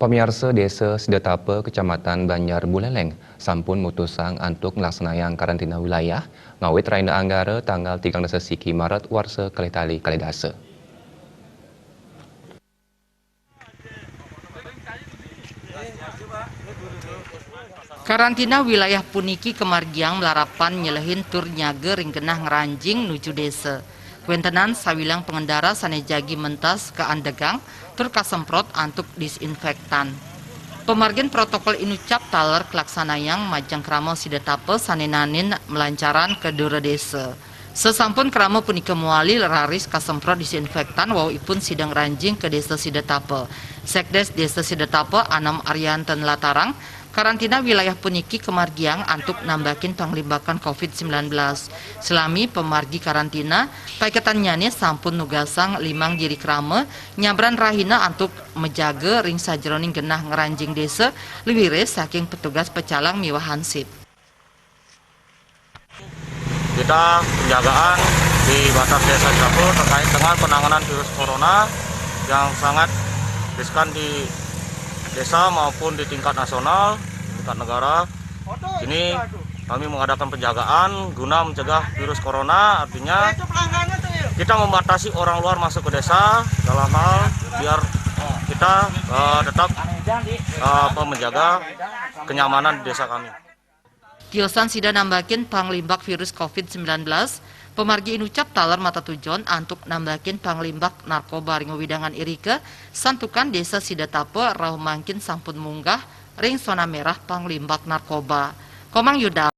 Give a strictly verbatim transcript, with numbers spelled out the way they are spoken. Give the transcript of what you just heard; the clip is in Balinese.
Miarsa, Desa Sidetape, Kecamatan Banjar Buleleng, sampun mutusang antuk nglaksanayang karantina wilayah ngawit rahina Anggara tanggal tigang dasa siki Maret warsa kalih tali kalih dasa. Karantina wilayah puniki kamargiang malarapan nyelehin tur nyaga ring genah ngranjing nuju desa. Kawentenan sawilang pangendara sane jagi mentas kaandegang tur kasemprot antuk disinfektan. Pamargin protokol inucap taler kalaksanayang majeng krama Sidetape sane nanin malancaran ka dura desa. Sasampun krama punika mawali, raris kasemprot disinfektan wau ipun sida ngranjing ka Desa Sidetape. Sekdes Desa Sidetape, Anom Arianten, nlatarang, karantina wilayah puniki kamargiang antuk nambakin panglimbakan covid sembilan belas. Salami pamargi karantina, paiketannyane sampun nugasang limang jiri krama nyabran rahina antuk majaga ring sajeroning genah ngranjing desa, luiring saking petugas pecalang miwah hansip. Kita penjagaan di batas desa Cipul terkait dengan penanganan virus corona yang sangat riskan di desa maupun di tingkat nasional, tingkat negara. Ini kami mengadakan penjagaan guna mencegah virus corona, artinya kita membatasi orang luar masuk ke desa dalam hal biar kita eh, tetap eh, apa, menjaga kenyamanan di desa kami. Tiosan sida nambakin panglimbak virus covid sembilan belas, pamargi inucap taler matatujon antuk nambakin panglimbak narkoba ring wewidangan irika, santukan Desa Sidetape rauh mangkin sampun munggah ring sona merah panglimbak narkoba. Komang Yuda.